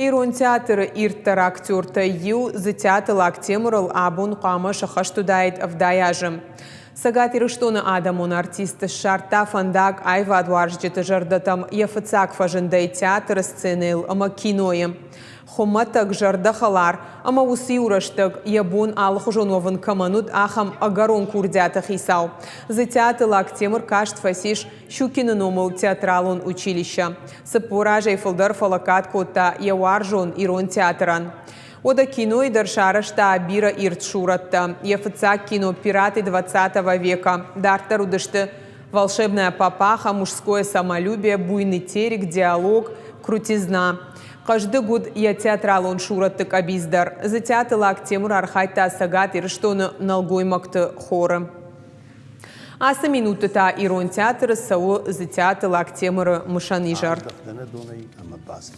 Ирон театры ирддӕр актертӕй иу Дзытиаты Лактемырыл абон хъуамӕ сӕххӕст уыдаид 70 азы. Цӕгат Ирыстоны адӕмон артист ссардта фӕндаг аивадуарзджыты зӕрдӕтӕм йӕ фыццаг фӕзындӕй театры сценӕйыл ӕмӕ кинойы. Хуымӕтӕг, зӕрдӕхӕлар ӕмӕ уыцы-иу рӕстӕг йӕ бон алыхуызон уӕвын кӕмӕн уыд, ахӕм ӕгӕрон курдиаты хицау. Дзытиаты Лактемыр каст фӕцис Щукины номыл театралон училищӕ. 40 азӕй фылдӕр фӕлӕггад кодта йӕ уарзон ирон театрӕн. Уӕдӕ кинойы дӕр сарӕзта бирӕ ирд сурӕттӕ. Йӕ фыццаг кино «Пираты двадцатого века» дарддӕр уыдысты «Волшебная папаха», «Мужское самолюбие», «Буйный терек», «Диалог», «Крутизна». Хъӕздыг уыд йӕ театралон сурӕтты къӕбиц дӕр. Дзытиаты Лактемыр архайдта Цӕгат Ирыстоны нӕлгоймӕгты хоры. Ацы минутты та Ирон театры цӕуы Дзытиаты Лактемыры мысӕн изӕр. Донӕй ӕмӕ бацыд.